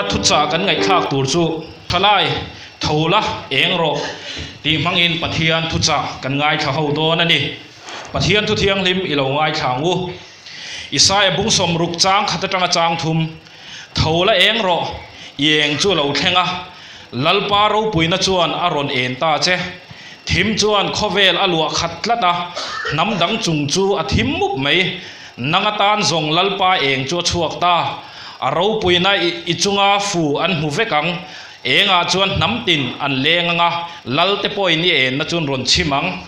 Vawiina thuchah kan ngaihthlak tur chu Thalai, tho la, eng rawh tih hmangin Pathian thuchah kan ngaithla ho dawn a ni. Pathian thu thianghlim i lo ngaithla ang u. Isaia bung sawmruk chang khat atanga chang thum, Tho la eng rawh, i eng chu a lo thleng a, Lalpa ropuina chuan a rawn en ta che. Thim chuan khawvel a luah khat tlat a, hnam dang chung chu a thim mup mai. Nang atan zawng Lalpa eng chu a chhuak ta. A ropuina i chunga fu an hmu vek ang. Engah chuan hnam tin an leng ang a, Lal te pawhin i enna chu an rawn chhim ang.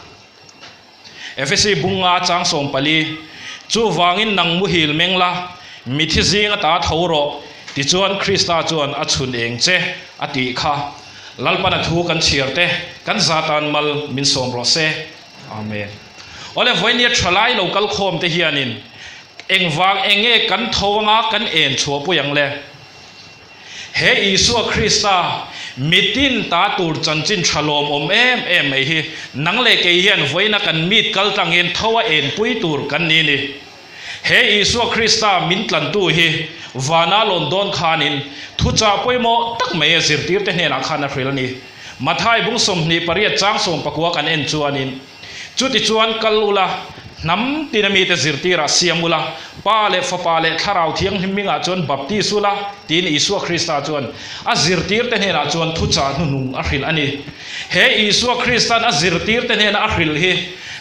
Efesi bunga chang 14, Chuvangin nang muhil meng la, mithi zinga ta tho rawh, tichuan Krista chuan a chhun eng che, a tih kha. Lalpan a thu kan chhiar te, kan zatan mal min sawm rawh se. Amen. Awle, vawinia thalai lo kal khawm te hianin engvang enge kan tho anga kan en chhuahpui ang le? He Isua Krista mitin ta tur chanchin tha lawmawm em em mai hi nang leh kei hian vawiina kan meet kal tlangin tho a enpui tur kan ni ni. He Isua Krista min tlantu hi vana lawn dawn khanin thuchah pawimawh tak mai a zirtirte hnenah khan a hrilh a ni. Mathai bung 28 chang 19 kan en chuanin, Chutichuan kal ula, hnam tina mite zirtirah siam ula, Pa leh Fapa leh Thlarau Thianghlim hmingah chuan baptis ula, tiin Isua Krista chuan a zirtirte hnenah chuan thuchah hnuhnung a hrilh a ni. He Isua Krista'n a zirtirte hnena a hrilh hi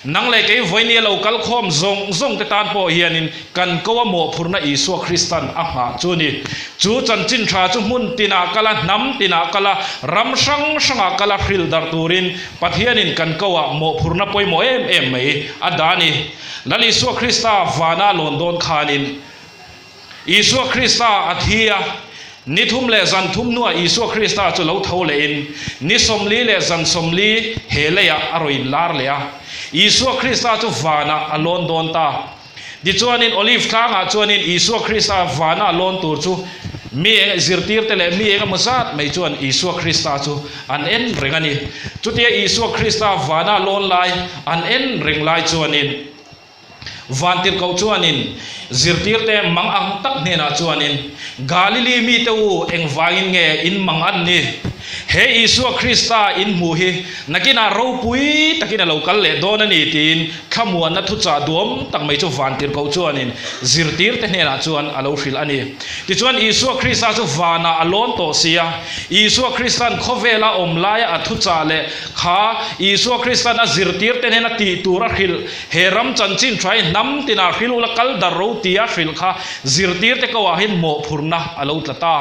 nang leh kei vawinia lo kal khawm zawng zawngte tan pawh hianin Kan ko a mawhphurhna Isua Kristan a nghah chu a ni. Chu chanchin tha chu hmun tinah kal a, hnam tinah kal a, ram hrang hrangah kal a hrilh darh turin Pathianin kan ko ah mawhphurhna pawimawh em em mai a dah a ni. Lal Isua Krista vana lawn dawn khanin Isua Krista a thi a, ni thum leh zan thum hnuah Isua Krista chu lo tho lehin ni 40 leh zan 40 he leiah a rawn inlar leh a. Isua Krista chu vanah a lawn dawn ta. Tichuanin Olive tlangah chuanin Isua Krista vana a lawn tur chu mi eng zirtirte leh mi eng emaw zat mai chuan Isua Krista chu an en reng a ni. Chutia Isua Krista vana a lawn lai an en reng lai chuanin Vantirhkoh chuanin zirtirte mang ang tak hnenah chuanin, Galili mite u, engvangin nge in mang an ni? He Isua Krista in hmuh hi nakinah ropui takin a lo kal leh dawn a ni tiin Thlamuanna thuchah duam tak mai chu vantirhkoh chuanin zirtirte hnenah chuan a lo hrilh a ni. Tichuan, Isua Krista chu vanah a lawn tawh si a. Isua Krista'n khawvela awm laia a thuchah leh kha Isua Krista'n a zirtirte hnena tih tur a hrilh, he ram chanchin tha hi hnam tinah hrilh ula kal dar ro tia hrilh kha zirtirte koah hian mawhphurhna a lo tla ta.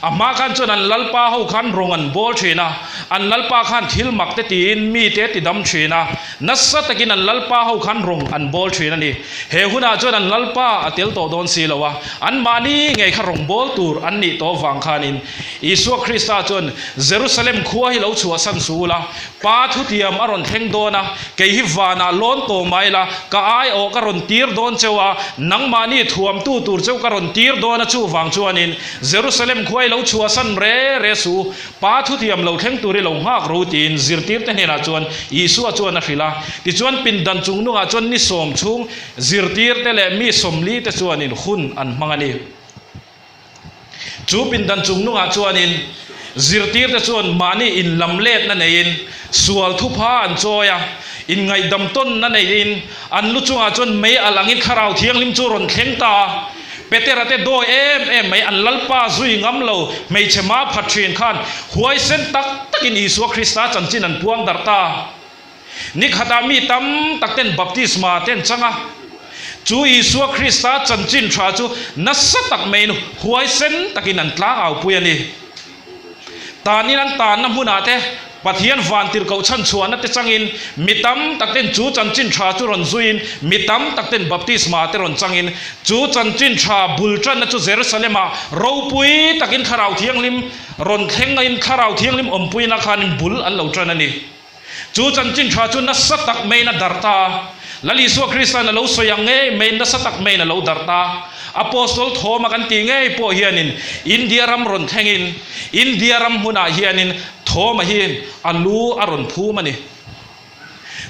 A hma khan chuan an lalpa ho khan rawng an bawl thin a, an lalpa khan thil mak te tiin mite ti dam thin a, nasa takin an lalpa ho khan rawng an bawl thin a ni. He hunah chuan an lalpa a tel tawh dawn si lo a, anmahni ngei kha rawng bawl tur an nih tawh vang khanin Isua Krista chuan Jerusalem khua hi lo chhuahsan suh ula, Pa thutiam a rawn thleng dawn a, kei hi vanah lawn tawh mai la, ka aiawh ka rawn tir dawn cheu a, nangmahni thuamtu tur cheu ka rawn tir dawn a chuvang chuanin Jerusalem khua i lo chhuahsan re re su, Pa thutiam lo thleng tur i lo nghak ro tiin zirtirte hnenah chuan Isua chuan a hrilh a. Tichuan pindan chungnungah chuan ni sawm chhung zirtirte leh mi 40 te chuanin hun an hmang a ni. Chu pindan chungnungah chuanin zirtirte chuan mahni inlamletna neiin sual thupha an chawi a, inngaihdam tawnna neiin an lu chungah chuan mei alh angin Thlarau Thianghlim chu rawn thleng ta a. Petera te dawi em em mai an Lalpa zui ngam lo hmeichhe hma phat thin khan huaisen tak takin Isua Krista chanchin an puang darh ta. Ni khatah mi tam tak ten baptisma te an chang a, chu Isua Krista chanchin tha chu nasa tak maiin huaisen takin an tlang aupui a ni. Tanin an tanna hmunah te Pathian vantirhkoh chhanchhuahna te changin mi tam tak ten chu chanchin tha chu rawn zuiin mi tam tak ten baptisma te rawn changin chu chanchin tha bul tanna chu Jerusalem-ah ropui takin Thlarau Thianghlim rawn thlengin Thlarau Thianghlim awmpuina khanin bul an lo tan a ni. Chu chanchin tha chu nasa tak maiin a darh ta a. Lal Isua Krista'n a lo sawi ang ngei maiin nasa tak maiin a lo darh ta a. Apostol Thoma kan tih ngei pawh hianin India ram rawn thlengin India ram hmunah hianin Thoma hi a lu a rawn phum a ni.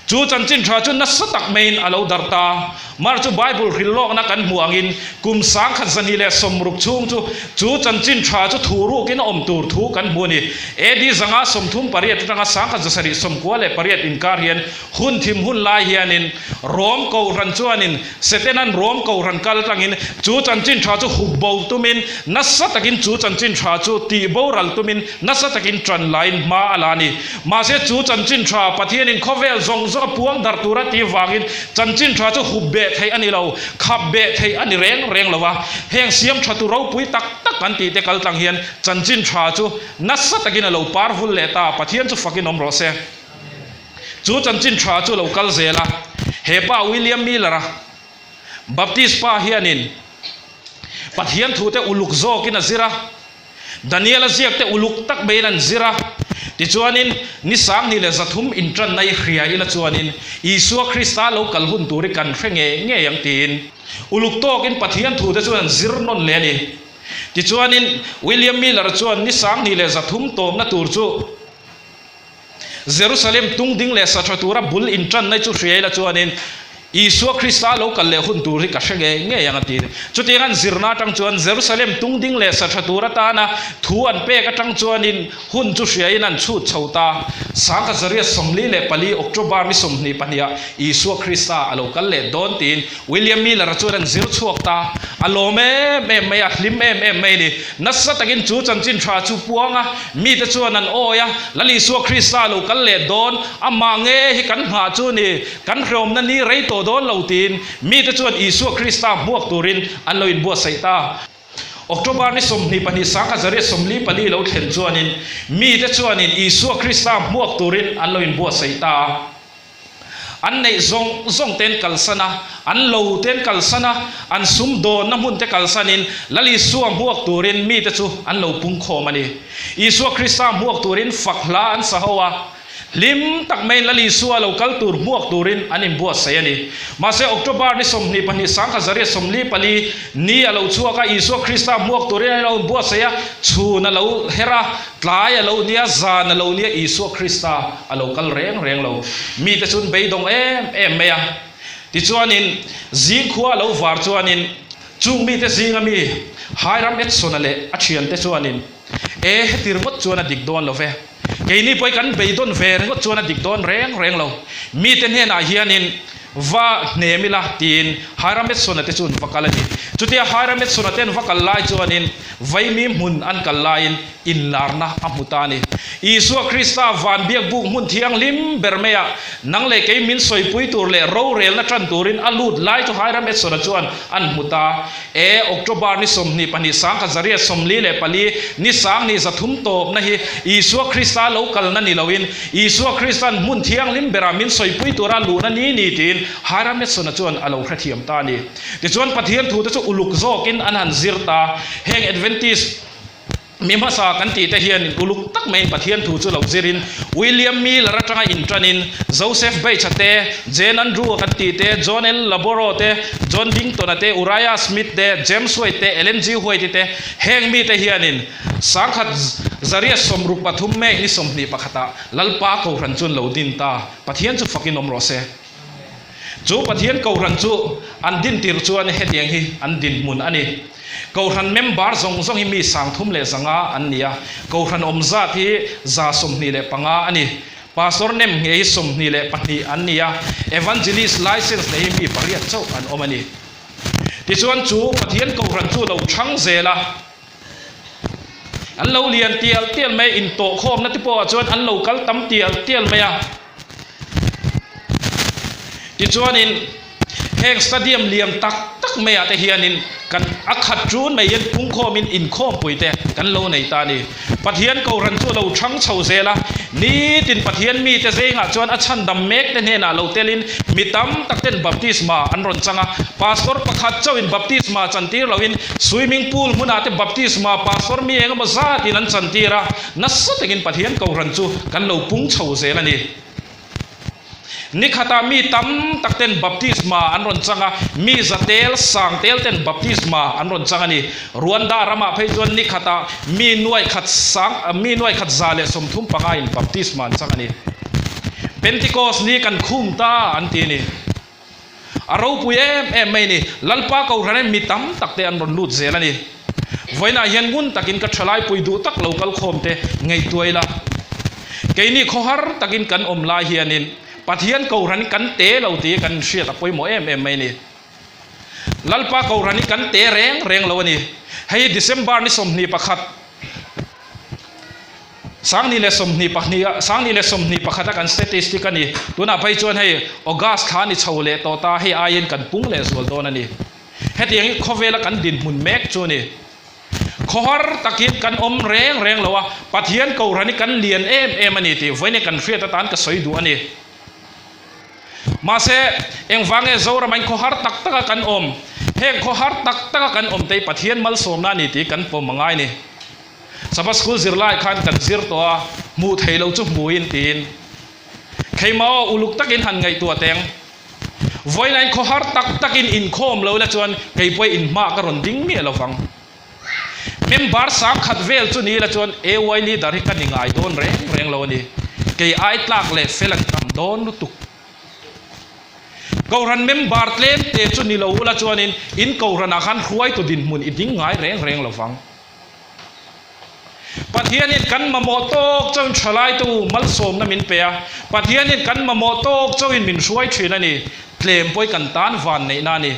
Chu chanchin tha chu nasa tak maiin a lo darh ta a. Mar chu Bible hrilhlawkna kan hmuh angin kum 1260 chhung chu chu chanchin tha chu thu rukin a awm tur thu kan hmu a ni. AD 538 atanga 1798 inkar hian hun thim hun lai hianin Rom Kohhran chuanin Setenan Rom Kohhran kal atangin chu chanchin tha chu hup bo tumin nasa takin chu chanchin tha chu tih boral tumin nasa takin tan laiin hma a la a ni. Mahse chu chanchin tha Pathianin khawvel zawng zawng a puang darh tur a tih vangin chanchin tha chu hup beh theih a ni lo, khap beh theih a ni reng reng lo a. Heng siam tha tu ropui tak tak an tih te kal tlang hian chanchin tha chu nasa takin a lo par vul leh ta, Pathian chu fakin awm rawh se. Chu chanchin tha chu lo kal zel a, he pa William Miller-a, Baptist pa hianin Pathian thute uluk zawkin a zir a, Daniel-a ziak te uluk tak maiin an zir a, tichuanin ni 2300 inṭanna i hria ila chuanin Isua Krista lo kal hun tur hi kan hre ngei ngei ang tiin uluk tawkin Pathian thute chuan an zir nawn leh a ni. Tichuanin William Miller chuan ni 2300 tawmna tur chu Jerusalem tung ding leh sa tha tura bul inṭanna chu hria ila chuanin Isua Krista lo kal leh hun tur hi ka hre ngei ngei ang a ti. Chutiang an zirna atang chuan Jerusalem tung ding leh sa tha tur atana thu an pek atang chuanin hun chu hriain an chhut chho ta. 1944 October ni 22 ah Isua Krista a lo kal leh dawn tiin William Miller-a chuan an zir chhuak ta. A lawm em em mai a, hlim em em mai a ni. Nasa takin chu chanchin tha chu puang a, mite chuan an awi a, Lal Isua Krista lo kal leh dawn, amah nge hi kan nghah chu ni, kan hreawmna ni rei tawh dawn lo tiin mite chuan Isua Krista hmuak turin an lo inbuatsaih ta. October ni 22 1944 lo thlen chuanin mite chuanin Isua Krista hmuak turin an lo inbuatsaih ta a. An neih zawng zawng te an kalsan a, an lo te an kalsan a, an sumdawnna hmun te kalsanin Lal Isua hmuak turin mite chu an lo pungkhawm a ni. Isua Krista hmuak turin fak hla an sa ho a, hlim tak maiin Lal Isua lo kal tur hmuak turin an inbuatsaih a ni. Mahse October ni 22 1944 ni a lo chhuak a, Isua Krista hmuak turin an lo inbuatsaih a, chhun a lo her a, Tlai a lo nia, zan a lo nia, Isua Krista a lo kal reng reng lo. Mite chuan beidawng em em mai a. Tichuanin, zing khua a lo var chuanin, chung mite zinga mi Hiram Edson-a leh a thiante chuanin, E, heti ringawt chuan a dik dawn lo ve. Keini pawh hi kan beidawn ve ringawt chuan a dik dawn reng reng lo. Mite hnenah hianin va hnem ila, tiin Hiram Edson-a te chuan va kal a ni. Chutia Hiram Edson-a te an va kal lai chuanin, Vaimi hmun an kal laiin inlarna a hmu ta a ni. Isua Krista van biakbuk hmun thianghlim ber maiah nang leh kei min sawipui tur leh rorelna tan turin a lut lai chu Hiram Edson-a chuan an hmu ta. E October ni 22 1944 ni 2300 tawpna hi Isua Krista lo kalna ni loin Isua Krista'n hmun thianghlim berah min sawipui tura luhna ni ni tiin Hiram Edson-a chuan a lo hrethiam ta a ni. Tichuan Pathian thute chu uluk zawkin an han zir ta. Heng Adventist mi hmasa kan tih te hianin uluk tak maiin Pathian thu chu lo zirin William Miller atanga intanin Joseph Bates-a te, Jane Andrew-a kan tih te, John L. Laboro te, John Bington-a te, Uriah Smith te, James White te, Ellen G. White-i te, heng mite hianin 1963 May ni 21 ah Lalpa Kohhran chu an lo din ta. Pathian chu fakin awm rawh se. Chu Pathian Kohhran chu an dintir chuan hetiang hi an dinhmun a ni. Kohhran member zawng zawng hi mi 305 an ni a, Kohhran awm zat hi 125 a ni. Pastor nem nge hi 22 an ni a, Evangelist license nei hi mi pariat chauh an awm a ni. Tichuan chu Pathian Kohhran chu lo chhang zel a, an lo lian tial tial mai a, intawhkhawmna te pawhah chuan an lo kal tam tial tial mai a. Tichuanin heng stadium lian tak tak maiah te hianin kan a khat ṭun mai hian pungkhawmin inkhawmpui te kan lo nei ta a ni. Pathian Kohhran chu a lo ṭhang chho zel a, nitin Pathian mite zengah chuan a chhandam mek te hnenah lo telin mi tam tak ten baptisma an rawn chang a. Pastor pakhat chauhin baptisma chantir loin swimming pool hmunah te baptisma pastor mi engemaw zatin an chantir a. Nasa takin Pathian Kohhran chu kan lo pung chho zel a ni. Ni khatah mi tam tak ten baptisma an rawn chang a, mi za tel, sang tel ten baptisma an rawn chang a ni. Rwanda ramah phei chuan ni khatah mi nuai khat sang, mi nuai khat 135 in baptisma an chang a ni. Pentecost ni kan khum ta an ti a ni. A ropui em em mai a ni. Lalpa Kohhran in mi tam tak te an rawn lut zel a ni. Vawiinah hian ngun takin ka thalaipui duh tak lo kal khawm te ngaihtuah ila. Keini khawhar takin kan awm lai hianin Pathian Kohhran kan te lo tih kan inhriat a pawimawh em em mai a ni. Lalpa Kohhran hi kan te reng reng lo a ni. Hei hi December ni 21, 2022, 2021 a kan statistic a ni. Tunah phei chuan hei August thla ni chho leh tawh ta, hei aiin kan pung leh zual dawn a ni. Hetiang hi khawvela kan dinhmun mek chu a ni. Khawhar takin kan awm reng reng lo a, Pathian Kohhran hi kan lian em em a ni tih vawiin kan hriat atan ka sawi duh a ni. Mahse, engvang nge Zoramain khawhar tak taka kan awm? Heng khawhar tak taka kan awm te hi Pathian malsawmna a ni tih kan pawm a ngai ni. Sabbath School zirlai khan kan zir tawh a, hmuh theih loh chu hmuin tiin. Keimah aw uluk takin han ngaihtuah teng. Vawiinain khawhar tak takin inkhawm lo la chuan kei pawh inhma ka rawn ding miah lo vang. Member 10,000 vel chu ni la chuan AY leader hi ka ni ngai dawn reng reng lo a ni. Kei ai tlak leh fel an tam dawn lutuk. Kohhran member tlem te chu ni lo ula chuanin in kohhranah khan hruaitu dinhmun i ding ngai reng reng lo vang. Pathianin kan mamawh tawk chauhin thalaitu malsawmna min pe a, Pathianin kan mamawh tawk chauhin min hruai thin a ni. Tlem pawhi kan tan van neihna a ni.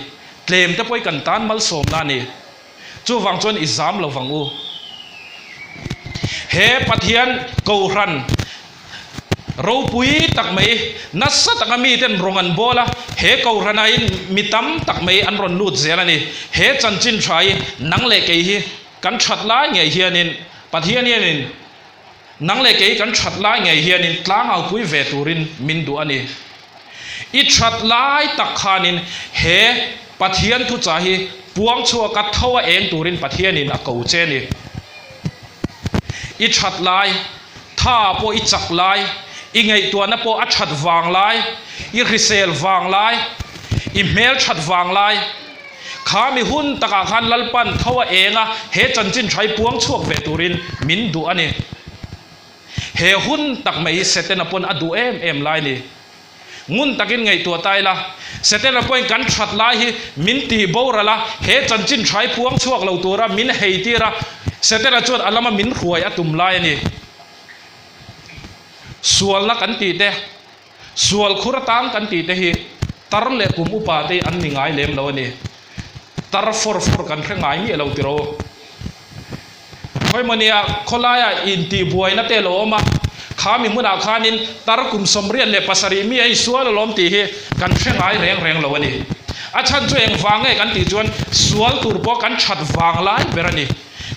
Tlem te pawhi kan tan malsawmna a ni. Chuvang chuan i zam lo vang u. He Pathian Kohhran ropui tak mai, nasa taka miten rawng an bawl a, he Kohhranain mi tam tak mai an rawn lut zel a ni. He chanchin tha hi nang leh kei hi Kan that lai ngei hianin Pathian hianin nang leh kei kan that lai ngei hianin tlangaupui ve turin min duh a ni. I that lai tak khanin he Pathian thuchah hi puang chhuaka tho a eng turin Pathianin a ko che a ni. I that lai, tha pawh i chak lai, i ngaihtuahna pawh a that vang lai, i hrisel vang lai, i hmel that vang lai, Kha mi hun takah khan Lalpan tho a eng a, he chanchin hrai puang chhuak ve turin min duh a ni. He hun tak mai hi Setana pawn a duh em em lai ni. Ngun takin ngaihtuah ta ila, Setana pawhin kan that lai hi min tih boral a, he chanchin hrai puang chhuak lo tura min hei tir a, Setana chuan a lama min hruai a tum lai a ni. Sualna kan tih te. Sual khur atang kan tih te hi tar leh kum upa te hi an ni ngai lem lo a ni. Tar fawr fawr kan hre ngai miah lo tiraw. Khawimawnia khawlaia intihbuaina te lo awm a, kha mi hmunah khanin tar kum 87 mi a insual alawm tih hi kan hre ngai reng reng lo a ni. A chhan chu engvang nge kan tih chuan sual tur pawh kan that vang lai ber a ni.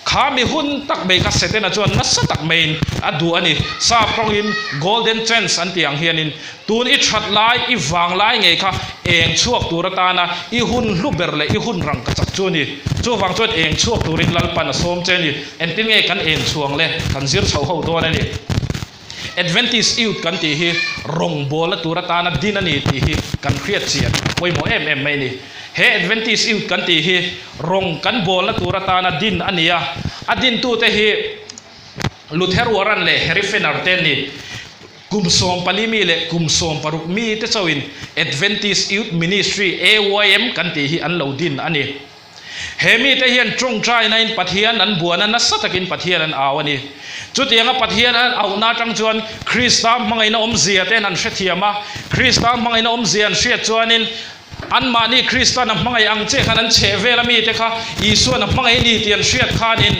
Kha mi hun tak mai kha Setana chuan nasa tak maiin a duh a ni. Sap tawngin golden chance an tih ang hianin tun i that lai, i vang lai ngei kha eng chhuak tur atana i hun hlu ber leh i hun rang ka chak chu a ni. Chuvang chuan eng chhuak turin Lalpan a sawm che a ni. Engtin nge kan eng chhuang le? Kan zir chho ho dawn a ni. Adventist Youth kan tih hi rawngbawlna tur atana din a ni tih hi kan hriat chian a pawimawh em em mai a ni. He Adventist Youth kan tih hi rawng kan bawlna tur atana din a ni a, a dintute hi Luther Warren leh Harry Fenner te an ni. Kum 14 mi leh kum 16 mi te chauhin Adventist Youth Ministry, AYM, kan tih hi an lo din a ni. He mite hian tawngtainain Pathian an buana nasa takin Pathian an au a ni. Chutianga Pathian an auhna atang chuan Krista hmangaihna awmzia te an hrethiam a. Krista hmangaihna awmzia an hriat chuanin anmahni Krista'n a hmangaih ang che khan an chheh vel a mite kha Isua'n a hmangaih a ni tih an hriat khanin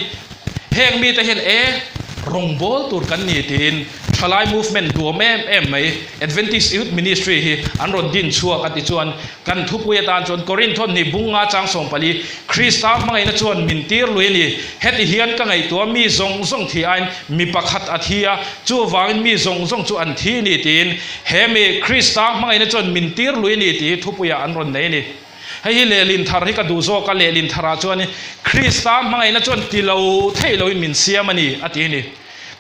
heng mite hian e rawngbawl tur kan ni tiin Thalai movement duam em em mai Adventist Youth Ministry hi an rawn din chhuak a ti chuan kan thupui atan chuan Korinthon hnih bung nga chang 14 Krista hmangaihna chuan min tir lui a ni. Heti hian ka ngaihtuah mi zawng zawng thi aiin mi pakhat a thi a, chuvangin mi zawng zawng chu an thi a ni tiin he mi Krista hmangaihna chuan min tir lui a ni tih hi thupuiah an rawn nei a ni. Hei hi lehlin thar hi ka duh zawk a, lehlin tharah chuan Krista hmangaihna chuan ti lo theih loin min siam a ni a ti a ni.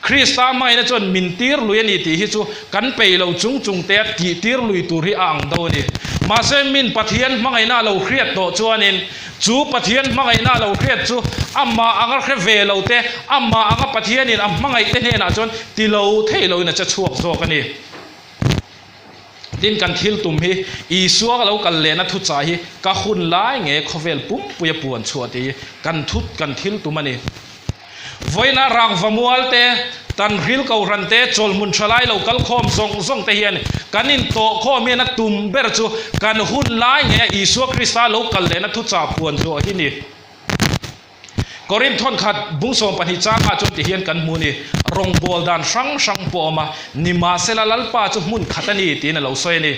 Krista hmangaihna chuan min tir lui a ni tih hi chu kan peih lo chung chung te a tih tir lui tur hi a ang do a ni. Mahse min Pathian hmangaihna a lo hriat tawh chuanin chu Pathian hmangaihna a lo hriat chu amah anga hre ve lo te, amah anga Pathianin a hmangaih te hnenah chuan ti lo theih loin a che chhuak zawk a ni. Tin, kan thil tum hi Isua ka lo kal lehna thuchah hi ka hun lai nge khawvel pumpuia puan chhuah tih hi kan thut kan thil tum a ni. Vawiina rangva mual te, tanhril kohhran te, chawlhmun tha lai lo kal khawm zawng zawng te hian kan intawh khawm hian a tum ber chu kan hun lai nge Isua Krista lo kal lehna thuchah puan chhuah hi ni. Korinth thawnkhat bung 12 changah chuan ti hian kan hmu ni, Rawngbâwl dan hrang hrang pawh a awm a, nimahsela Lalpa chu hmun khat a ni tiin a lo sawi a ni.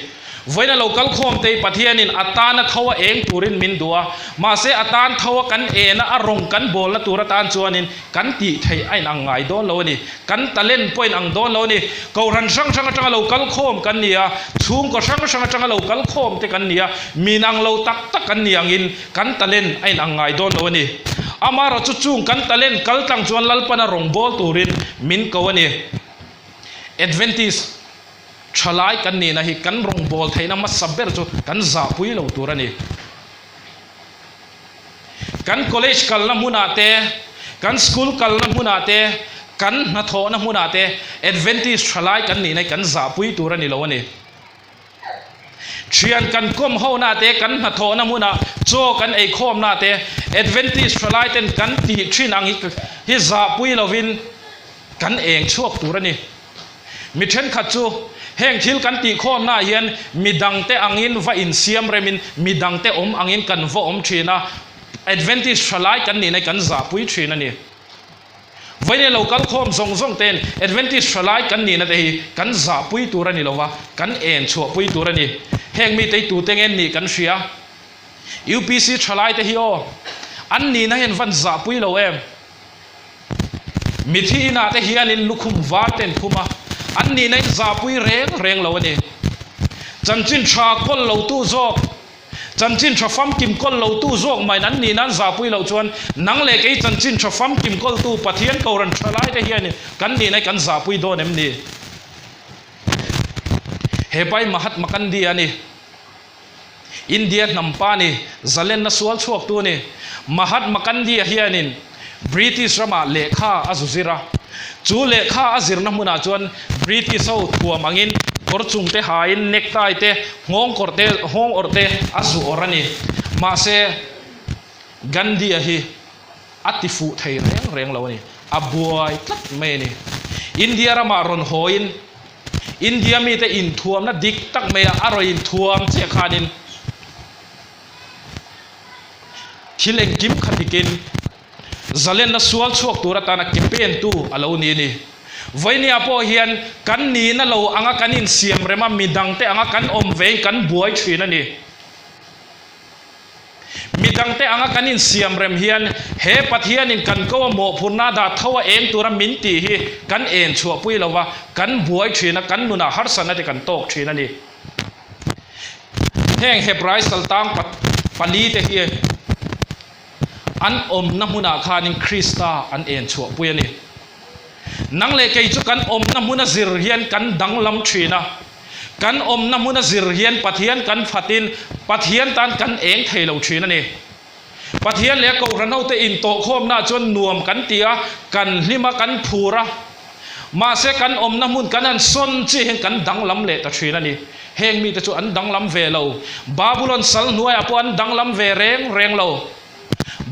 Vawiin a lo kal khawm te hi Pathianin a tana tho a eng turin min duh a, mahse a tan tho a kan ena a rawng kan bawlna tur atan chuanin kan tih theih a inang ngai dawn lo a ni. Kan talent pawh a inang dawn lo a ni. Kohhran hrang hrang atanga lo kal khawm kan ni a, chhungkaw hrang hrang atanga lo kal khawm te kan ni a, mi inang lo tak tak kan ni angin Kan talent a inang ngai dawn lo a ni. Amaherawh chu chung kan talent kal tlang chuan Lalpana rawngbâwl turin min ko a ni. Adventist thalai kan nihna hi kan rawngbâwl theihna hmasa ber chu kan zahpui lo tur a ni. Kan college kalna hmunah te, kan school kalna hmunah te, kan hnathawhna hmunah te Adventist thalai kan nihna hi kan zahpui tur a ni lo a ni. Thian kan kawm hona te, kan hnathawhna hmunah chaw kan ei khawmna te, Adventist thalai ten kan tih thin ang hi zahpui lovin kan eng chhuak tur a ni. Mi thenkhat chu heng thil kan tih khawmnaah hian midangte angin va insiam remin midangte awm angin kan va awm thin a, Adventist thalai kan nihna hi kan zahpui thin a ni. Vawiin lo kal khawm zawng zawng te'n Adventist thalai kan nihna te hi kan zahpui tur a ni lo va, kan en chhuahpui tur a ni. Heng mite hi tute nge nih kan hria? UPC thalai te hi aw, an nihna hian van zahpui lo em? Mithi inah te hianin lukhum var te an khum a, an nihna in zahpui reng reng lo a ni. Chanchin tha kawl lotu zawk. Chanchin tha famkim kawl lotu zawk main an nih nan zahpui loh chuan nang leh kei chanchin tha famkim kawltu Pathian Kohhran tha lai te hianin kan nihna hi kan zahpui dawn em ni? He pai Mahatma Gandhi a ni. India hnam pa ni, zalenna sual chhuaktu a ni. Mahatma Gandhi-a hianin British ramah lehkha a zu zir a. Chu lehkha a zirna hmunah chuan British ho thuam angin kawr chung te hain necktie te, nghawng kawr te, nghawng awrh te a zu awrh a ni. Mahse, Gandhi-a hi a ti fuh thei reng reng lo a ni. A buai tlat mai a ni. India ramah rawn hawiin India mite inthuamna dik tak maia a rawn inthuam chiah khanin thil engkim kha dikin zalenna sual chhuak tur atana ke pentu a lo ni a ni. Vawinia pawh hian kan nihna lo anga kan insiam rem a, midangte anga kan awm vein kan buai thin a ni. Midangte anga kan insiam rem hian he Pathianin kan ko a mawhphurhna a dah tho a eng tura min tih hi kan en chhuahpui lo va, kan buai thin a, kan nunah harsatna te kan tawk thin a ni. Heng Hebrai saltang pali te hi an awmna hmunah khanin Krista an en chhuahpui a ni. Nang leh kei chu kan awmna hmuna zir hian kan danglam thin a. Kan awmna hmuna zir hian Pathian kan phatin Pathian tan kan eng thei lo thin a ni. Pathian leh a Kohhran hote intawhkhawmnaah chuan nuam kan ti a, kan hlim a, kan phur a. Mahse kan awmna hmun kan han sawn chiah hian kan danglam leh ta thin a ni. Heng mite chu an danglam ve lo. Babulon sal hnuaiah pawh an danglam ve reng reng lo.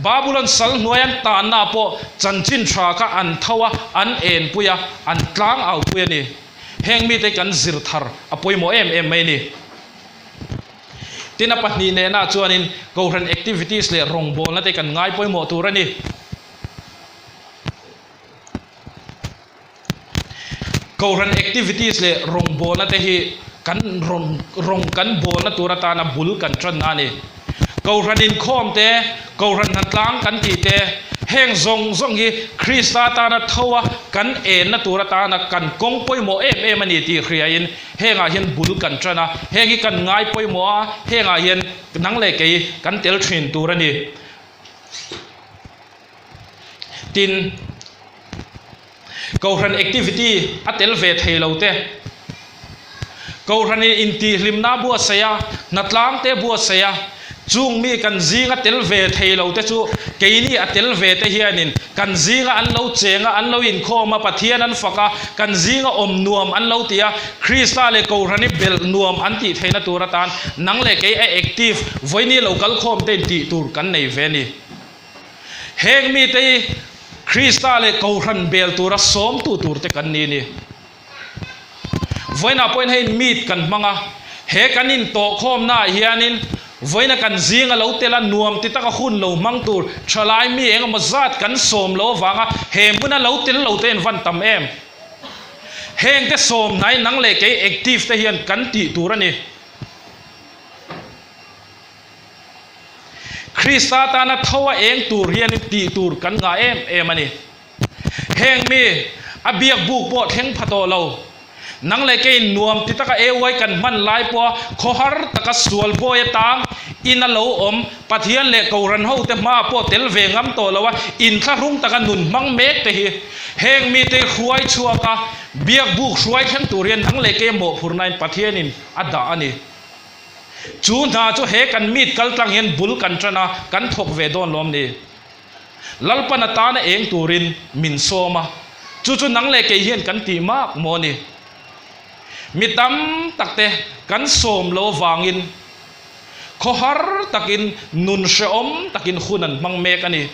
Babulon sal hnuai an tannaah pawh chanchin tha kha an tho a, an enpui a, an tlang aupui a ni. Heng mite kan zir thar a pawimawh em em mai a ni. Tin a pahnih nehna chuanin Kohhran activities leh rawngbawlna te kan ngai pawimawh tur a ni. Kohhran activities leh rawngbawlna te hi kan rawn rawng kan bawlna tur atana bul kan tanna a ni. Kohhran inkhawm te, Kohhran hnatlang kan tih te, heng zawng zawng hi Krista tana tho a kan enna tur atana kan kawng pawimawh em em a ni tih hriain hengah hian bul kan tan a, heng hi kan ngai pawimawh a, hengah hian nang leh kei kan tel thin tur a ni. Tin, Kohhran activity a tel ve thei lo te, Kohhranin intihhlimna a buatsaih a, hnatlang te a buatsaih a. Chung mi kan zinga tel ve thei lo te chu keini a tel ve te hianin kan zinga an lo cheng a, an lo inkhawm a, Pathian an fak a, kan zinga awm nuam an lo ti a, Krista leh Kohhran i belh nuam an tih theihna tur atan nang leh kei a active vawiini lo kal khawm tein tih tur kan nei ve a ni. Heng mite hi Krista leh Kohhran bel tura sawmtu turte kan ni a ni. Vawiinah pawhin hei meet kan hmang a, he kan intawhkhawmnaah hianin vawiina kan zinga lo tel a, nuam ti taka hun lo hmang tur thalai mi eng emaw zat kan sawm lo avanga he hmuna lo tel lo te an van tam em? Hengte sawm hnai nang leh kei active te hian kan tih tur a ni. Krista tana tho a eng tur hianin tih tur kan ngah em em a ni. Heng mi, a biak buk pawh thleng pha tawh lo. Nang leh keiin nuam ti taka AY kan hman lai pawha khawhar taka sual bawi atang ina lo awm Pathian leh Kohhran hote hmaah pawh tel ve ngam tawh lo a, inthlahrung taka nun hmang mek te hi heng mite hruai chhuak a, biak buk hruai thleng tur hian nang leh kei mawhphurhnain Pathianin a dah a ni. Chu hna chu he kan meet kaltlang hian bul kan tan a, kan thawk ve dawn lawm ni? Lalpan atana eng turin min sawm a, chu chu nang leh kei hian kan tih mak maw ni? Mi tam tak te kan sawm lo avangin khawhar takin nun hrehawm takin hun an hmang mek a ni.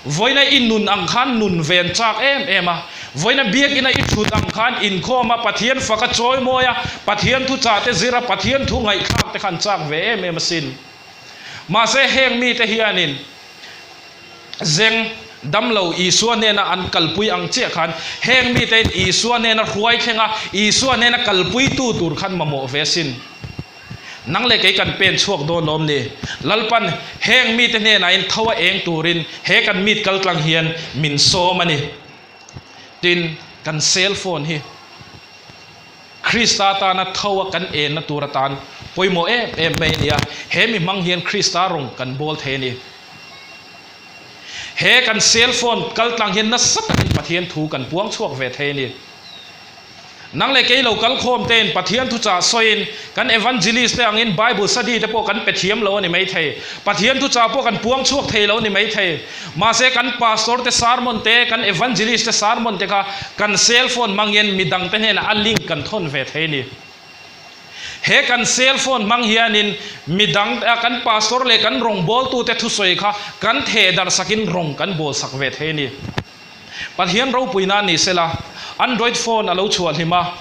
Vawiina i nun ang khan nun ven chak em em a, vawiina biakina i thut ang khan inkhawm a, Pathian faka chawimawi a, Pathian thuchah te zir a, Pathian thu ngaihthlak te khan chak ve em em asin. Mahse heng mite hianin zeng damlo Isua hnena an kalpui ang chiah khan heng mitein Isua hnena hruai thleng a, Isua hnena kalpuitu tur khan mamawh ve sin. Nang leh kei kan pen chhuak dawn lawm ni? Lalpan heng mite hnenah in tho a eng turin he kan meet kaltlang hian min sawm a ni. Tin, kan cell phone hi. Krista tana tho a kan enna tur atan pawimawh em em mai a ni a, he mi hmang hian Krista rawng kan bawl thei a ni. He kan cell phone kal tlang hian nasa takin Pathian thu kan puang chhuak ve thei a ni. Nang leh kei lo kal khawm tein Pathian thuchah sawiin kan evangelist te angin Bible study te pawh kan pe thiam lo a ni mai thei. Pathian thuchah pawh kan puang chhuak thei lo a ni mai thei. Mahse kan pastor te sermon te, kan evangelist te sermon te kha kan cell phone hmang hian midang te hnenah a link kan thawn ve thei a ni. He kan cell phone hmang hianin midang kan pastor leh kan rawngbawltute thusawi kha kan theh darh sakin rawng kan bawl sak ve thei a ni. Pathian ropuina ni sela, Android phone a lo chhuah hlim a,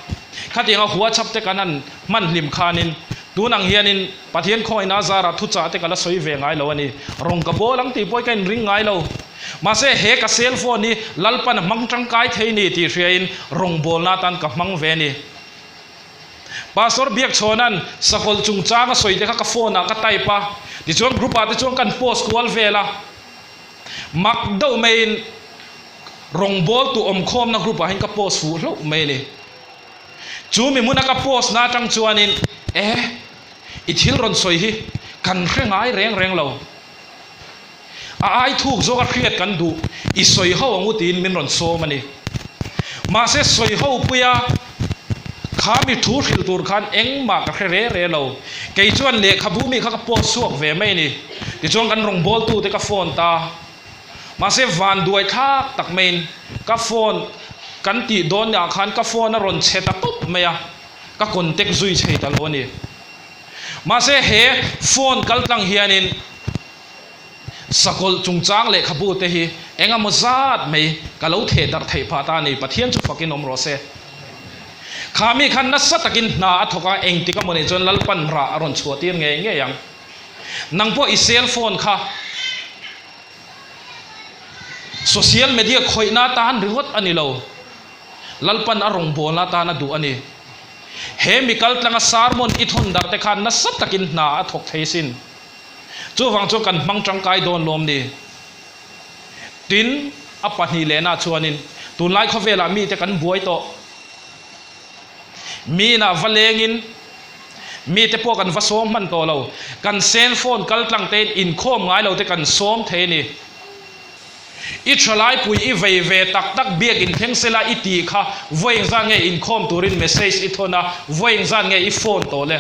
khatianga WhatsApp te kan han hman hlim khanin tun ang hianin Pathian khawngaihna zarah thuchah te ka la sawi ve ngai lo a ni. Rawng ka bawl ang tih pawh ka inring ngai lo. Mahse he ka cell phone hi Lalpan a hmang tangkai thei ni tih hriain rawngbawlna atan ka hmang ve a ni. Pastor Biakchhawna'n sakawlh chungchang a sawi te kha ka phone ah ka type a, tichuan group ah te chuan kan post kual vel a. Mak deuh maiin rawngbawltu awmkhawmna group ah hian ka post fuh hlauh mai a ni. Chu mi hmuna ka post na atang chuanin e i thil rawn sawi hi kan hre ngai reng reng lo. A ai thuk zawk a hriat kan duh i sawi ho ang u tiin min rawn sawm a ni. Mahse sawi ho puia kha mi thu hrilh tur khan engmah ka hre re re lo. Kei chuan lehkhabu mi kha ka post chhuak ve mai a ni. Tichuan kan rawngbawltute ka phone ta. Mahse vanduai thlak tak maiin ka phone kan tih dawn ah khan ka phone a rawn chhe ta tawp mai a, ka contact zui chhei ta lo a ni. Mahse he phone kal tlang hianin sakawlh chungchang lehkhabu te hi eng emaw zat mai ka lo theh darh theih phah ta a ni. Pathian chu fakin awm rawh se. Kha mi khan nasa takin hna a thawk a, engtik emaw nih chuan Lalpan rah a rawn chhuah tir ngei ngei ang. Nang pawh i cell phone kha social media khawihna atan ringawt a ni lo, Lalpan a rawngbawlna atan a duh a ni. He mi kaltlanga sermon i thawn darh te khan nasa takin hna a thawk thei sin. Chuvang chuan kan hmang tangkai dawn lawm ni. Tin, a pahnih lehna chuanin tunlai khawvelah mite kan buai tawh. Mi inah va lengin mite pawh kan va sawm hman tawh lo. Kan cell phone kal tlang tein inkhawm ngai lo te kan sawm thei a ni. I thalaipui i vei ve tak tak biak inthleng sela i tih kha vawi engzat nge inkhawm turin message i thawn a, vawi engzat nge i phone tawh le?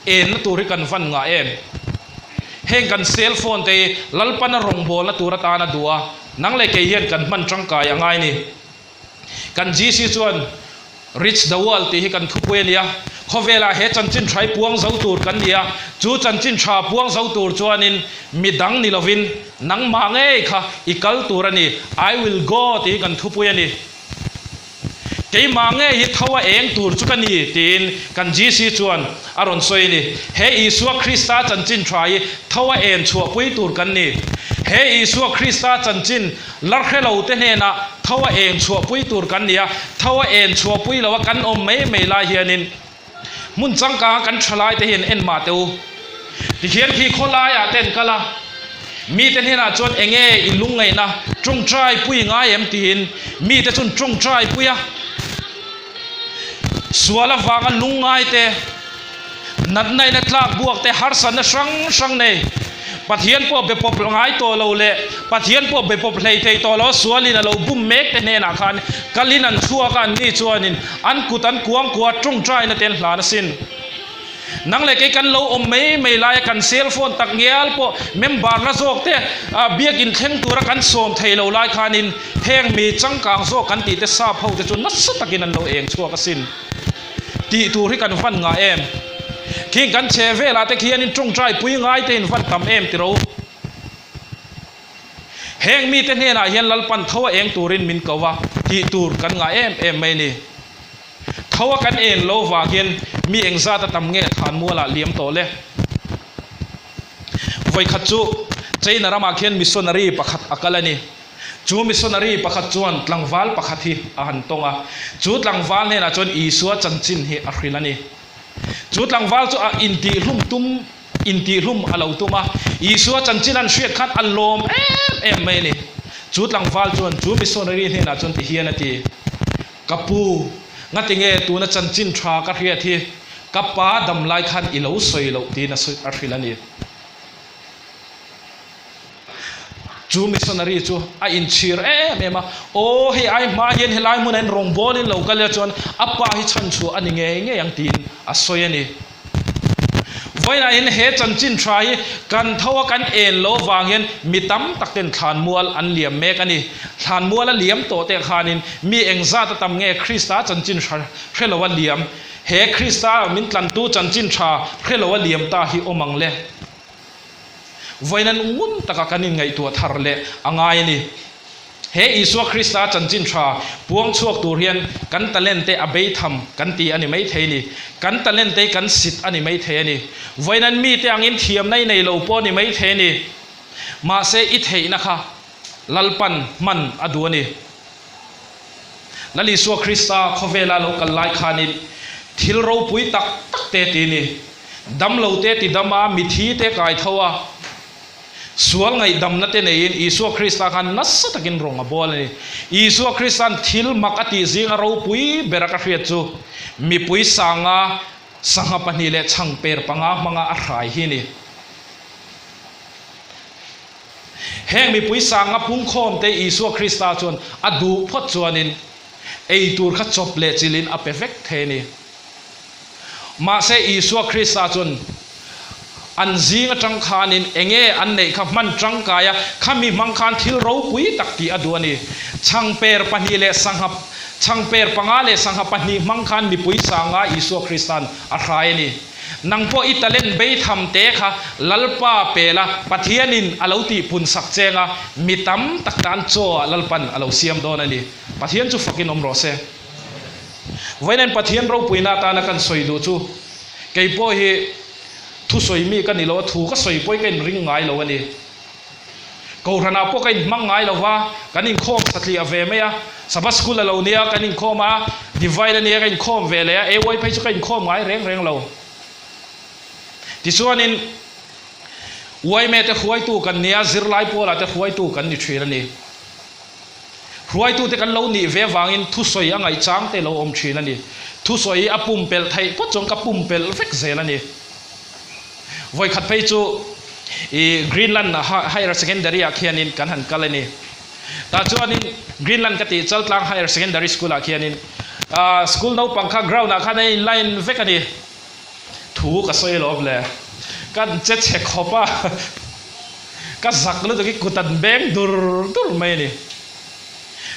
Enna tur hi kan van ngah em? Heng kan cell phone te hi Lalpana rawngbawlna tur atana duh a, nang leh kei hian kan hman tangkai a ngai ni. Kan GC chuan Reach the World tih hi kan thupui a nia. Khawvelah he chanchin tha hi puang zo tur kan ni a, chu chanchin tha puang zo tur chuanin mi dang ni lovin nangmah ngei kha i kal tur a ni, I will go tih hi kan thupui a ni. Keimah ngei hi tho a eng tur chu ka ni, tiin kan GC chuan a rawn sawi a ni. He Isua Krista chanchin tha hi tho a en chhuahpui tur kan ni. He Isua Krista chanchin la hre lo te hnenah tho a eng chhuahpui tur kan ni a, tho a en chhuahpui lo a kan awm mai mai lai hianin Hmun changkanga kan tha lai te hian en mah teh u. Tikhian khi khawlaiah te an kal a, mite hnenah chuan enge i lungngaihna tawngtai pui ngai em tiin mite chuan tawngtai pui a. Sual avanga lungngai te, natna ina tlak buak te, harsatna hrang hrang nei Pathian pawh be pawp ngai tawh lo leh Pathian pawh be pawp hlei thei tawh lo a sualin a lo bum mek te hnenah khan kalin an chhuak a, anni chuanin an kut an kuang kuah tawngtaina te an hlan asin. Nang leh kei kan lo awm mai mai laia kan cell phone tak ngial pawh member la zawk te biakin thleng tura kan sawm thei lo lai khanin heng mi changkang zawk kan tih te sap ho te chu nasa takin an lo eng chhuak asin. Tih tur hi kan van ngah em? Khing kan chhe velah te khianin tawngtai pui ngai te in van tam em tiro? Heng mite hnenah hian Lalpan tho a eng turin min ko a, tih tur kan ngah em em mai ni. Tho a kan en lo vang hian mi engzat a tam nge thlanmualah liam tawh le? Vawikhat chu China ramah khian missionary pakhat a kal a ni. Chu missionary pakhat chuan tlangval pakhat hi a han tawng a, chu tlangval hnenah chuan Isua chanchin hi a hrilh a ni. Chu tlangval chu a intihhlum tum intihhlum a lo tum a, Isua chanchin an hriat khan a lawm em em mai a ni. Chu tlangval chuan chu missionary hnenah chuan ti hian a ti, Ka pu, ngatinge tuna chanchin tha ka hriat hi ka pa dam lai khan i lo sawi loh tiin a hrilh a ni. Chu missionary chu a inchhir em em a, Aw, hei ai hma hian helai hmunah hian rawngbawlin lo kal ila chuan a pa hi chhanchhuah a ni ngei ngei ang tiin a sawi a ni. Vawiinah hian he chanchin tha hi kan tho a kan en lo vang hian mi tam tak ten thlanmual an liam mek a ni. Thlanmual a liam tawh teh khanin mi engzat a tam nge Krista chanchin hre lo a liam, he Krista min tlantu chanchin tha hre lo a liam ta hi awm ang le. Vawiin ngun taka kan inngaihtuah thar leh a ngai a ni. He Isua Krista chanchin tha puang chhuak tur hian kan talent te a bei tham kan ti a ni mai thei a ni. Kan talent te hi kan sit a ni mai thei a ni. Vawiin mite angin thiamna i nei lo pawh a ni mai thei a ni. Mahse i theihna kha Lalpan hman a duh a ni. Lal Isua Krista khawvela lo kal lai khanin thil ropui tak tak te ti ni. Dam lo te ti dam a, mithi te kai tho a, sual ngaihdamna te neiin Isua Krista khan nasa takin rawng a bawl a ni. Isua Krista'n thil mak a tih zinga ropui bera ka hriat chu mipui sanga sangha pahnih leh chhangper panga hmanga a hrai hi a ni. Heng mipui sanga pungkhawmte Isua Krista chuan a duh phawt chuanin ei tur kha chawp leh chilhin a pe vek thei a ni. Mahse Isua Krista chuan an zing atang khanin enge an neih kha hman tangkai a, khami hmang khan thil ropui tak tih a duh a ni. Chhangper pahnih leh sangha chhangper panga leh sangha pahnih hmang khan mipui sanga Isua Krista'n a hrai a ni. Nang pawh i talent beitham te kha Lalpa pela Pathianin a lo tihpun sak cheng a, mi tam tak tan chaw ah Lalpan a lo siam dawn a ni. Pathian chu fakin awm rawh se. Vawiin Pathian ropuina atana kan sawi duh chu kei pawh hi thusawi mi ka ni lo a, thu ka sawi pawh hi ka inring ngai lo a ni. Kohhranah pawh ka inhmang ngai lo va, kan inkhawm satliah ve mai a, Sabbath School a lo nia kan inkhawm a, Divine a nia ka inkhawm ve leh a, AY phei chu ka inkhawm ngai reng reng lo. Tichuanin yma te hruaitu kan nia, zirlai pawlah te hruaitu kan ni thin a ni. Hruaitute kan lo nih ve avangin thusawi a ngaihchang te lo awm thin a ni. Thusawi hi a pumpelh theih phawt chuan ka pumpelh vek zel a ni. Vawikhat phei chu i Greenland Higher Secondary ah khianin kan han kal a ni. Tah chuanin Greenland ka tih Chaltlang Higher Secondary School ah khianin school naupang kha ground ah khan a in line vek a ni. Thu ka sawi alawm le. Kan che chhe khawp a, ka zak lutuk hi kut an beng dur dur mai a ni.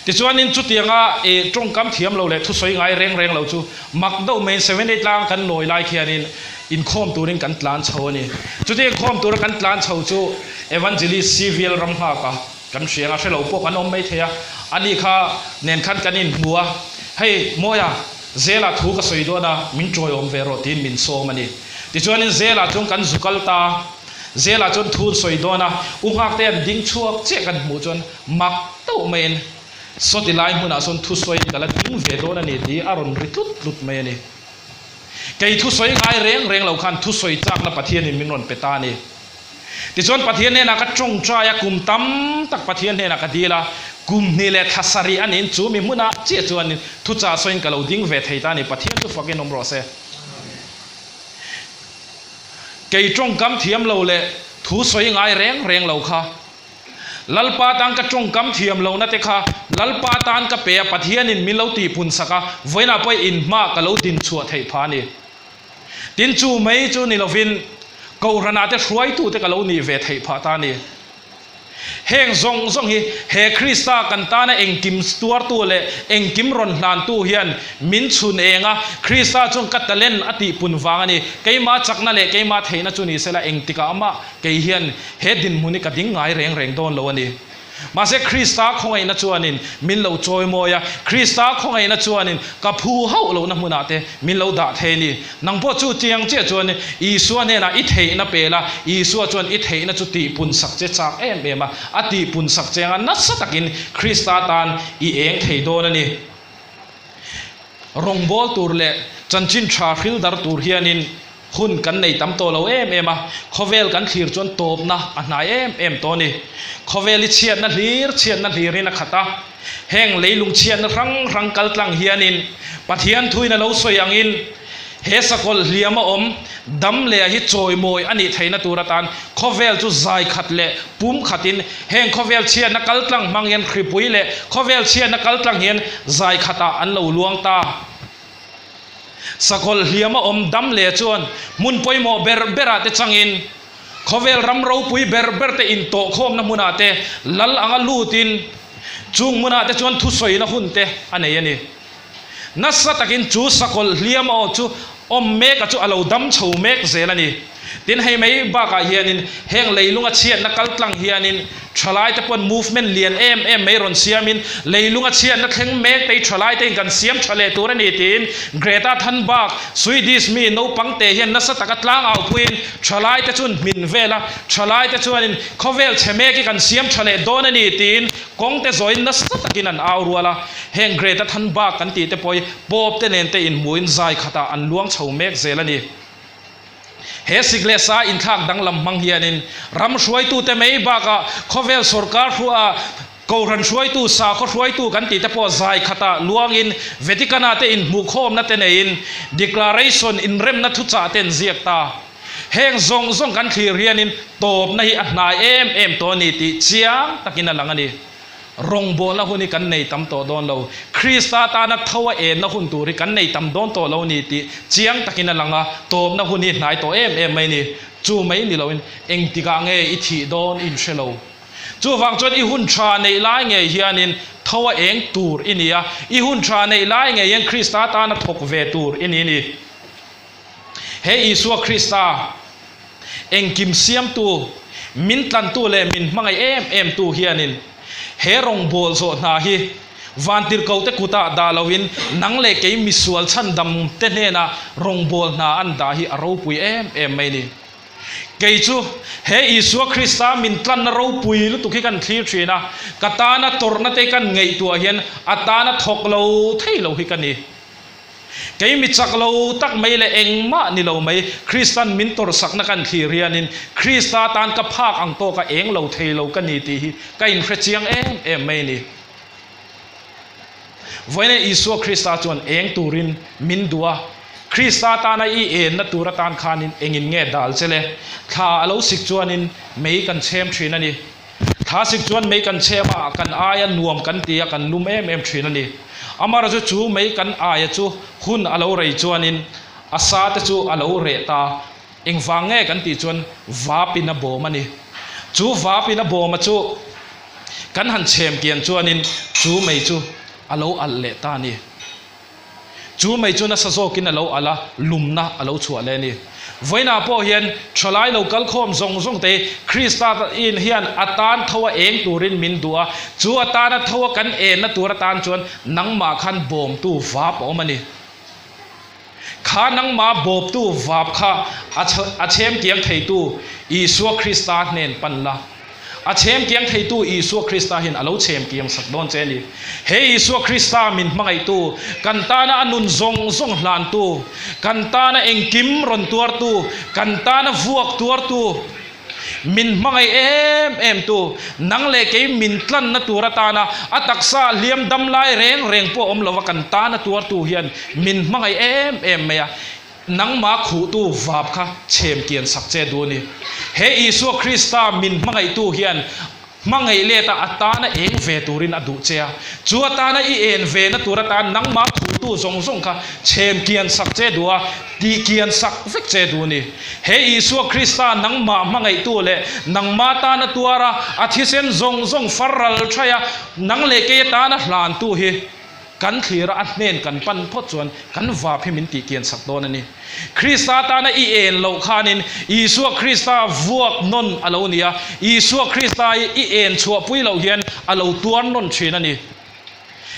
Tichuanin chutianga i tawngkam thiam lo leh thusawi ngai reng reng lo chu mak deuh maiin Sevenday tlang kan lawi lai khianin inkhawm turin kan tlan chho a ni. Chuti inkhawm tura kan tlan chho chu Evangelist CVL Ramnghaka kan hria anga hre lo pawh kan awm mai thei a, ani kha nen khan kan inhmu a, Hei Mawia, Zela thu ka sawi dawn a, min tawiawm ve rawh tiin min sawm a ni. Tichuanin Zela chuan kan zu kal ta. Zela chuan thu an sawi dawn a, U Nghakte an ding chhuak chiah kan hmuh chuan mak tauh maiin sawti lai hmunah sawn thusawiin ka la ding ve dawn a ni tih a rawn ri tlut tlut mai a ni. Kei thusawi ngai reng reng lo khan thusawi chakna Pathianin min rawn pe ta a ni. Tichuan Pathian hnenah ka tawngtai a, kum tam tak Pathian hnenah ka dil a, kum hnih leh thla sarih a niin chu mi hmunah chiah chuan thuchah sawiin ka lo ding ve thei ta a ni. Pathian chu fakin awm rawh se. Kei tawngkam thiam lo leh thu sawi ngai reng reng lo kha Lalpa tan ka tawngkam thiam lohna te kha Lalpa tan ka pe a, Pathianin min lo tihpun sak a, vawiinah pawh inhma ka lo din chhuah theih phah a ni. Tin chu mai chu ni lovin Kohhranah te hruaitute ka lo nih ve theih phah ta a ni. Heng zawng zawng hi he Krista kan tana engkim tuartu leh engkim rawn hlantu hian min chhun eng a, Krista chuan ka talent a tihpun vang a ni. Keimah chakna leh keimah theihna chu ni sela engtikah amah kei hian he dinhmun hi ka ding ngai reng reng dawn lo a ni. Mahse, Krista khawngaihna chuanin min lo chawimawi a, Krista khawngaihna chuanin ka phu hauh lohna hmunah te min lo dah thei a ni. Nang pawh chu chiang chiah chuan Isua hnenah i theihna pe la, Isua chuan i theihna chu tihpun sak che chak em em a, a tihpun sak che anga nasa takin Krista tan i eng thei dawn a ni. Rawngbâwl tur leh chanchin tha hril dar tur hianin hun kan nei tam tawh lo em em a, khawvel kan thlir chuan tawpna a hnai em em tawh a ni. Khawvel hi chhiatna hlir chhiatna hlirin a khat a, heng leilung chhiatna hrang hrang kal tlang hianin Pathian thuin a lo sawi angin he sakawlh hliam a awm dam leh hi chawimawi a nih theihna tur atan khawvel chu zai khat leh pum khatin heng khawvel chhiatna kal tlang hmang hian hripui leh khawvel chhiatna kal tlang hian zai khatah an lo luang ta. Sakawlh hliam a awm dam leh chuan hmun pawimawh ber berah te changin khawvel ram ropui ber ber te intawhkhawmna hmunah te lal anga lutin chung hmunah te chuan thusawina hun te a nei a ni. Nasa takin chu sakawlh hliam aw chu awm mek a chu a lo dam chho mek zel a ni. Tin, hei mai bakah hianin heng leilunga chhiatna kal tlang hianin thalaite pawn movement lian em em mai rawn siamin leilunga chhiatna thleng mek te hi thalaite in kan siam tha leh tur a ni tiin Greta Thunberg, Swedish mi naupang te hian nasa taka tlang au puiin thalaite chuan hmin vel a, thalaite chuanin khawvel chhe mek hi kan siam tha leh dawn a ni tiin kawng te zawiin nasa takin an au rual a. Heng Greta Thunberg kan tih te pawh hi Pope te nen te inhmuhin zai khatah an luang chho mek zel a ni. He sik leh sa inthlak danglam hmang hianin ram hruaitute mai bakah khawvel sawrkar hruaa Kohhran hruaitu, sakhaw hruaitu kan tih te pawh zai khatah luangin Vatican-ah te inhmuhkhawmna te neiin declaration inremna thuchah te an ziak ta. Heng zawng zawng kan thlir hianin tawpna hi a hnai em em tawh a ni tih chiang takin a lang a ni. Rawngbawlna hun hi kan nei tam tawh dawn lo. Krista tana tho a enna hun tur hi kan nei tam dawn tawh lo ni tih chiang takin a lang a, tawpna hun hi hnai tawh em em mai ni. Chu mai ni loin engtikah nge i thih dawn i inhre lo. Chuvang chuan i hun tha neih lai ngei hianin tho a eng tur i ni a, i hun tha neih lai ngei hian Krista tana thawk ve tur i ni ni. He Isua Krista, engkim siamtu, min tlantu leh min hmangaih em em tu hianin he rawngbâwl zawh hna hi vantirhkohte kutah dah loin nang leh kei misual chhandamte hnenah rawngbâwl hna an dah hi a ropui em em mai ni. Kei chu he Isua Krista min tlanna ropui lutuk hi kan thlir thin a, ka tana tawrhna te kan ngaihtuah hian a tana thawk lo thei lo hi ka ni. Kei mi chak lo tak mai leh engmah ni lo mai, Kristan min tawrhsakna kan thlir hianin Krista tan ka phak ang tawka eng lo thei lo ka ni tih hi ka inhre chiang em em mai a ni. Vawiin Isua Krista chuan eng turin min duh a, Krista tana i enna tur atan khanin engin nge dal che le? Thla a lo sik chuanin mei kan chhem thin a ni. Thla sik chuan mei kan chhem a, kan aia nuam kan ti a, kan lum em em thin a ni. Amaherawhchu chu mei kan aia chu hun a lo rei chuanin A sa te chu a lo reh ta. Engvang nge kan tih chuan vapin a bawm a ni. Chu vapin a bawma chu kan han chhem kian chuanin chu mei chu a lo alh leh ta a ni. Chu mei chu nasa zawkin a lo alh a, lumna a lo chhuah leh a ni. Vawiinah pawh hian thalai lo kal khawm zawng zawng te hi Krista in hian a tan tho a eng turin min duh a, chu a tana tho a kan enna tur atan chuan nangmah khan bawmtu vap a awm a ni. Kha nangmah bawptu vap kha a chhem kiang theitu Isua Krista hnen pan la. A chhem kiang theitu Isua Krista hian a lo chhem kiang sak dawn che a ni. He Isua Krista min hmangaihtu, kan tana a nun zawng zawng hlantu, kan tana engkim rawn tuartu, kan tana vuak tuartu, Min hmangaih em em tu, nang leh kei min tlanna tur atana a taksa hliam dam lai reng reng pawh awm lova kan tana tuartu hian min hmangaih em em mai a, nangmah khuhtu vap kha chhem kian sak che duh a ni. He Isua Krista min hmangaihtu hian Hmangaih let a atana eng ve turin a duh che a, chu atana i en ve na tur atan nangmah khuhtu zawng zawng kha chhem kian sak che duh a, tih kian sak vek che duh a ni. He Isua Krista nangmah hmangaihtu leh nangmah tana tuar a, a thisen zawng zawng far ral thai a, nang leh kei atana hlantu hi, Kan thlir a, a hnen kan pan phawt chuan kan vap hi min tih kian sak dawn a ni. Krista tana i en loh khanin Isua Krista vuak nawn a lo ni a, Isua Krista hi i en chhuahpui loh hian a lo tuar nawn thin a ni.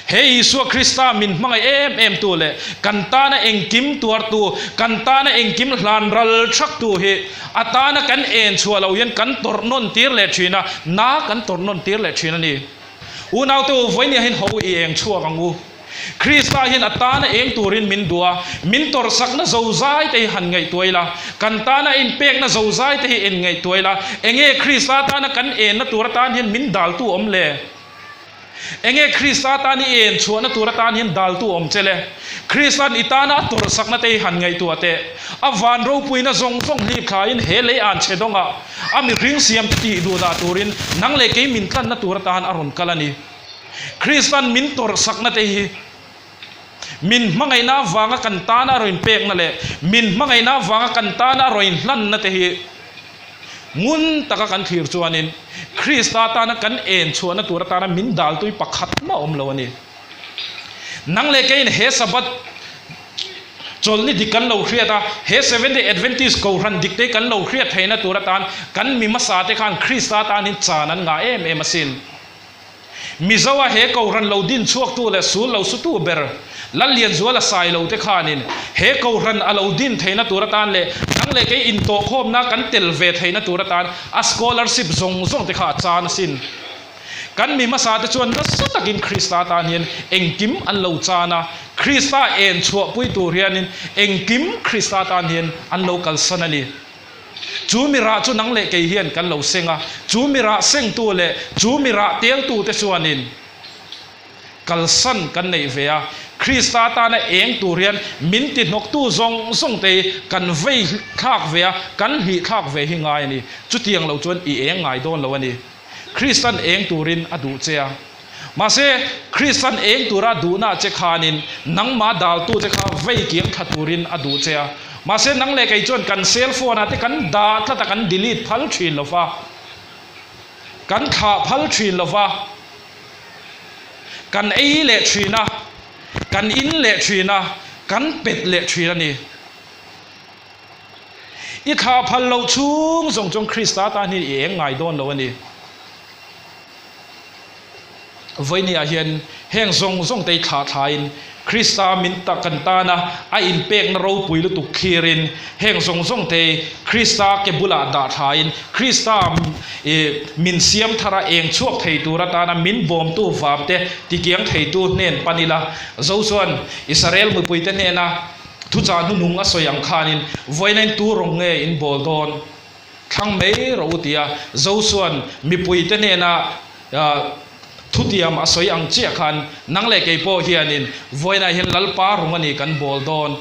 He Isua Krista min hmangaih em em tu leh kan tana engkim tuartu, kan tana engkim hlan ral thaktu hi a tana kan en chhuah loh hian kan tawrh nawn tir leh thin a, na kan tawrh nawn tir leh thin a ni. Unaute u, vawinia hian ho i eng chhuak ang u. Krista hian a tana eng turin min duh a, min tawrhsakna zozai te hi han ngaihtuah ila, kan tana a inpekna zozai te hi en ngaihtuah ila, enge Krista tana kan enna tur atan hian min daltu awm le? Enge Krista tan i en chhuahna tur atan hian daltu awm che le? Krista'n i tana a tawrhsakna te hi han ngaihtuah teh. A van ropuina zawng zawng hlip thlain he lei an chhe dawngah A mihring siam te tih duh dah turin nang leh kei min tlanna tur atan a rawn kal a ni. Kristan min tawrhsakna te hi min hmangaihna avanga kan tana a rawn pekna leh min hmangaihna avanga kan tana a rawn hlanna te hi ngun taka kan thlir chuanin Krista tana kan en chhuahna tur atana min daltui pakhat mah awm lo a ni. Nang leh keiin he Sabbath Chawlhni dik kan lo hriat a, he Seventh Day Adventist Kohhran dik te kan lo hriat theihna tur atan kan mi hmasa te khan Krista tanin chan an ngah em em asin. Mizoa he Kohhran lo din chhuaktu leh sul lo sutu ber Lallianzuala Sailo te khanin he Kohhran a lo din theihna tur atan leh nang leh kei intawhkhawmna kan tel ve theihna tur atan a scholarship zawng zawng te kha a chan asin. Kan mi hmasa te chuan nasa takin Krista tan hian engkim an lo chan a, Krista en chhuahpui tur hianin engkim Krista tan hian an lo kalsan a ni. Chu mi rah chu nang leh kei hian kan lo seng a, chu mi rah sengtu leh chu mi rah teltute chuanin kalsan kan neih ve a, Krista tana eng tur hian min ti hnawktu zawng zawng te hi kan vei thlak ve a, kan hlih thlak ve hi ngai a ni. Chutiang lo chuan i eng ngai dawn lo a ni. Kristan eng turin a duh che a. Mahse, Kristan eng tura duhna che khanin nangmah daltu che kha vei kiang thla turin a duh che a. Mahse, nang leh kei chuan kan cell phone ah te kan dah tlat a, kan delete phal thin lo va, kan thlah phal thin lo va, kan ei leh thin a, kan in leh thin a, kan pet leh thin a ni. I thlah phal loh chhung zawng chuan Krista tan hian i eng ngai dawn lo a ni. Vawinia hian heng zawng zawng te hi thlah thlain Krista min ta kan tana a inpekna ropui lutuk thlirin heng zawng zawng te hi Krista ke bulah dah thlain Krista i min siam thara eng chhuak thei tur atana min bawmtu vapte tikiang theitu hnen pan ila Zo chuan Israel mipuite hnena Thuchah hnunung a sawi ang khanin vawiin tu rawng nge in bawl dawn? Thlang mai rawh u tia Josua'n mipuite hnena thutiam a sawi ang chiah khan nang leh kei pawh hianin vawiinah hian Lalpa rawng a ni kan bawl dawn.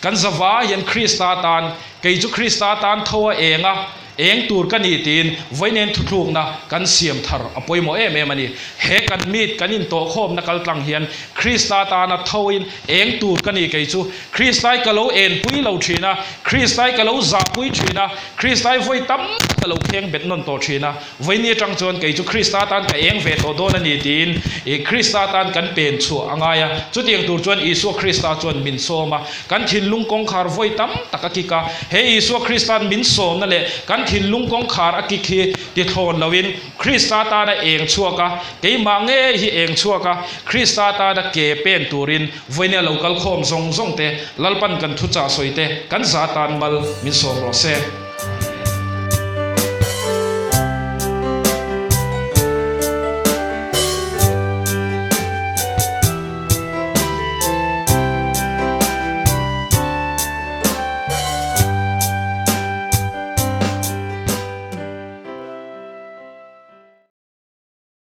Kan zava hian Krista tan, kei chu Krista tan tho a eng a. Eng tur ka ni tiin vawiin thuthlukna kan siam thar a pawimawh em em a ni. He kan meet kan intawhkhawmna kaltlang hian Krista tana thoin eng tur ka ni kei chu Kristai ka lo enpui lo thin a, Kristai ka lo zahpui thin a, Kristai vawi tam tak ka lo kheng bet nawn tawh thin a, vawiin atang chuan kei chu Krista tan ka eng ve tawh dawn a ni tiin Krista tan kan pen chhuah a ngai a. Chutiang tur chuan Isua Krista chuan min sawm a, kan thinlung kawngkhar vawi tam tak a kik a. He Isua Krista'n min sawmna leh kan thinlung kawngkhar a kik hi tithlawn loin Krista tana eng chhuak a, keimah ngei hi eng chhuak a, Krista tana ke pen turin Vawinia lo kal khawm zawng zawng te, Lalpan kan thuchah sawi te, kan za tan mal min sawm rawh se.